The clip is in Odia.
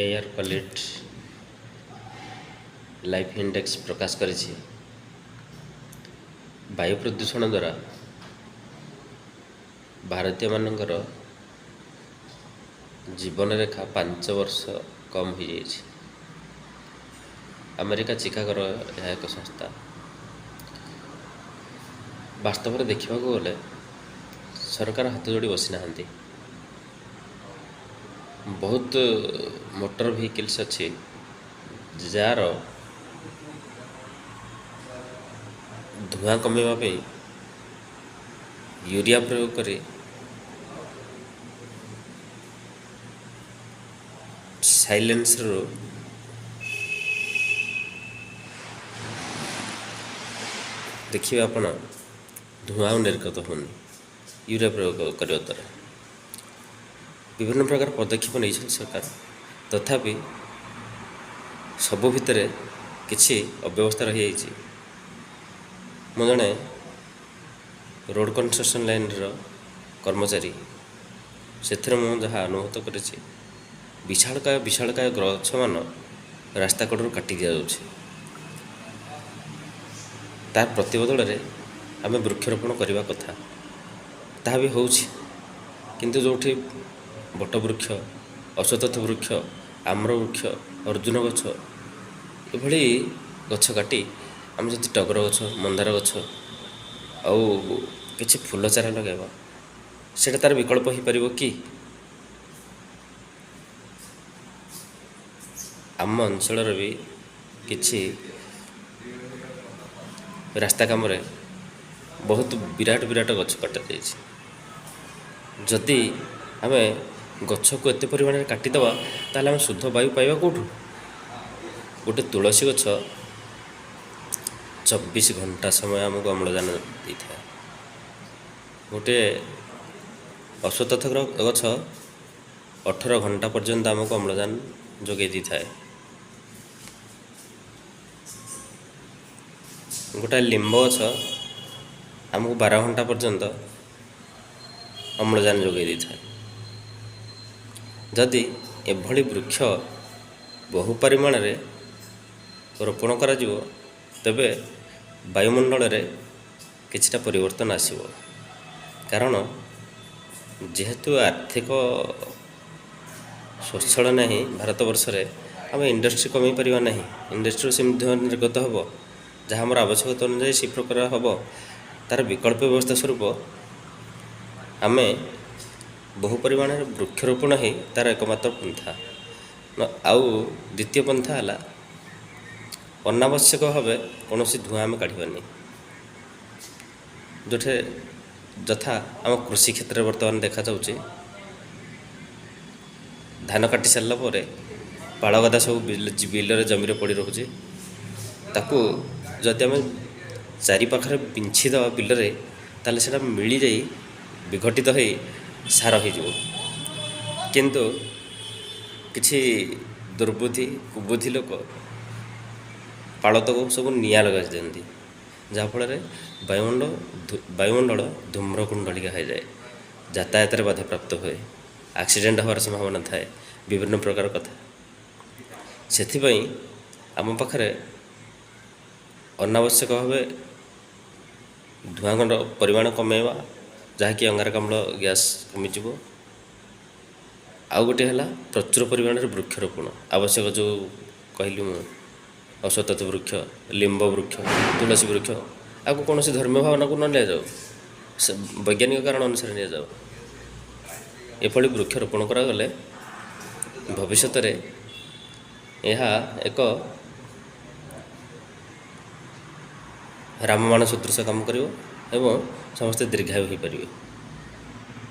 ଏୟାର କ୍ୱାଲିଟି ଲାଇଫ୍ ଇଣ୍ଡେକ୍ସ ପ୍ରକାଶ କରିଛି, ବାୟୁ ପ୍ରଦୂଷଣ ଦ୍ୱାରା ଭାରତୀୟମାନଙ୍କର ଜୀବନରେଖା 5 ବର୍ଷ କମ୍ ହୋଇଯାଇଛି। ଆମେରିକା ଚିକାଗୋର ଏହା ଏକ ସଂସ୍ଥା। ବାସ୍ତବରେ ଦେଖିବାକୁ ଗଲେ ସରକାର ହାତ ଯୋଡ଼ି ବସିନାହାନ୍ତି। ବହୁତ ମୋଟର ଭେହିକିଲ୍ସ ଅଛି, ଯାହାର ଧୂଆଁ କମାଇବା ପାଇଁ ୟୁରିଆ ପ୍ରୟୋଗ କରି ସାଇଲେନ୍ସରରୁ ଦେଖିବେ ଆପଣ, ଧୂଆଁ ଆଉ ନିର୍ଗତ ହେଉନି ୟୁରିଆ ପ୍ରୟୋଗ କରିବା ଦ୍ୱାରା। ବିଭିନ୍ନ ପ୍ରକାର ପଦକ୍ଷେପ ନେଇଛନ୍ତି ସରକାର, ତଥାପି ସବୁ ଭିତରେ କିଛି ଅବ୍ୟବସ୍ଥା ରହିଯାଇଛି। ମୁଁ ଜଣେ ରୋଡ଼ କନଷ୍ଟ୍ରକ୍ସନ୍ ଲାଇନ୍ର କର୍ମଚାରୀ। ସେଥିରେ ମୁଁ ଯାହା ଅନୁଭୂତ କରିଛି, ବିଶାଳକାୟ ବିଶାଳକାୟ ଗଛମାନ ରାସ୍ତା କଡ଼ରୁ କାଟି ଦିଆଯାଉଛି। ତା ପ୍ରତିବଦଳରେ ଆମେ ବୃକ୍ଷରୋପଣ କରିବା କଥା। ତାହା ବି ହେଉଛି, କିନ୍ତୁ ଯେଉଁଠି ବଟ ବୃକ୍ଷ, ଅଶ୍ୱତଥ ବୃକ୍ଷ, ଆମ୍ର ବୃକ୍ଷ, ଅର୍ଜୁନ ଗଛ, ଏଭଳି ଗଛ କାଟି ଆମେ ଯଦି ଟଗର ଗଛ, ମନ୍ଦାର ଗଛ ଆଉ କିଛି ଫୁଲ ଚାରା ଲଗାଇବା, ସେଇଟା ତା'ର ବିକଳ୍ପ ହୋଇପାରିବ କି? ଆମ ଅଞ୍ଚଳରେ ବି କିଛି ରାସ୍ତା କାମରେ ବହୁତ ବିରାଟ ବିରାଟ ଗଛ କଟାଯାଇଛି। ଯଦି ଆମେ ଗଛକୁ ଏତେ ପରିମାଣରେ କାଟିଦେବା, ତାହେଲେ ଆମେ ଶୁଦ୍ଧ ବାୟୁ ପାଇବା କେଉଁଠୁ? ଗୋଟେ ତୁଳସୀ ଗଛ 24 ଘଣ୍ଟା ସମୟ ଆମକୁ ଅମ୍ଳଜାନ ଦେଇଥାଏ। ଗୋଟିଏ ଅଶ୍ୱତଥ ଗଛ 18 ଘଣ୍ଟା ପର୍ଯ୍ୟନ୍ତ ଆମକୁ ଅମ୍ଳଜାନ ଯୋଗାଇ ଦେଇଥାଏ। ଗୋଟାଏ ଲିମ୍ବ ଗଛ ଆମକୁ 12 ଘଣ୍ଟା ପର୍ଯ୍ୟନ୍ତ ଅମ୍ଳଜାନ ଯୋଗାଇ ଦେଇଥାଏ। ଯଦି ଏଭଳି ବୃକ୍ଷ ବହୁ ପରିମାଣରେ ରୋପଣ କରାଯିବ, ତେବେ ବାୟୁମଣ୍ଡଳରେ କିଛିଟା ପରିବର୍ତ୍ତନ ଆସିବ। କାରଣ ଯେହେତୁ ଆର୍ଥିକ ସ୍ୱଚ୍ଛଳ ନାହିଁ ଭାରତବର୍ଷରେ, ଆମେ ଇଣ୍ଡଷ୍ଟ୍ରି କମାଇ ପାରିବା ନାହିଁ। ଇଣ୍ଡଷ୍ଟ୍ରିରୁ ସେମିତି ଧୂଆଁ ନିର୍ଗତ ହେବ, ଯାହା ଆମର ଆବଶ୍ୟକତା ଅନୁଯାୟୀ ସେଇ ପ୍ରକାର ହେବ। ତା'ର ବିକଳ୍ପ ବ୍ୟବସ୍ଥା ସ୍ୱରୂପ ଆମେ ବହୁ ପରିମାଣରେ ବୃକ୍ଷରୋପଣ ହିଁ ତା'ର ଏକମାତ୍ର ପନ୍ଥା। ଆଉ ଦ୍ୱିତୀୟ ପନ୍ଥା ହେଲା, ଅନାବଶ୍ୟକ ଭାବେ କୌଣସି ଧୂଆଁ ଆମେ କାଢ଼ିବାନି। ଯେଉଁଥିରେ ଯଥା ଆମ କୃଷି କ୍ଷେତ୍ରରେ ବର୍ତ୍ତମାନ ଦେଖାଯାଉଛି, ଧାନ କାଟି ସାରିଲା ପରେ ପାଳ ଗଦା ସବୁ ବିଲରେ, ଜମିରେ ପଡ଼ି ରହୁଛି। ତାକୁ ଯଦି ଆମେ ଚାରି ପାଖରେ ବିଞ୍ଛି ଦେବା ବିଲରେ, ତାହେଲେ ସେଇଟା ମିଳିଯାଇ ବିଘଟିତ ହୋଇ ସାର ହୋଇଯିବ। କିନ୍ତୁ କିଛି ଦୁର୍ବୁଦ୍ଧି କୁବୁଦ୍ଧି ଲୋକ ପାଳତକ ସବୁ ନିଆଁ ଲଗାଇ ଦିଅନ୍ତି, ଯାହାଫଳରେ ବାୟୁମଣ୍ଡଳ ଧୂମ୍ର କୁଣ୍ଡଳିକା ହୋଇଯାଏ, ଯାତାୟାତରେ ବାଧାପ୍ରାପ୍ତ ହୁଏ, ଆକ୍ସିଡେଣ୍ଟ ହେବାର ସମ୍ଭାବନା ଥାଏ, ବିଭିନ୍ନ ପ୍ରକାର କଥା। ସେଥିପାଇଁ ଆମ ପାଖରେ ଅନାବଶ୍ୟକ ଭାବେ ଧୂଆଁ ପରିମାଣ କମାଇବା, ଯାହାକି ଅଙ୍ଗାରକାମ୍ଳ ଗ୍ୟାସ୍ କମିଯିବ। ଆଉ ଗୋଟିଏ ହେଲା ପ୍ରଚୁର ପରିମାଣରେ ବୃକ୍ଷରୋପଣ ଆବଶ୍ୟକ। ଯେଉଁ କହିଲି ମୁଁ, ଅଶ୍ୱତଥ ବୃକ୍ଷ, ଲିମ୍ବ ବୃକ୍ଷ, ତୁଳସୀ ବୃକ୍ଷ। ଆକୁ କୌଣସି ଧର୍ମୀୟ ଭାବନାକୁ ନ ନିଆଯାଉ, ସେ ବୈଜ୍ଞାନିକ କାରଣ ଅନୁସାରେ ନିଆଯାଉ। ଏଭଳି ବୃକ୍ଷରୋପଣ କରାଗଲେ ଭବିଷ୍ୟତରେ ଏହା ଏକ ରାମବାଣ ସଦୃଶ କାମ କରିବ ଏବଂ ସମସ୍ତେ ଦୀର୍ଘାୟୁ ହୋଇପାରିବେ।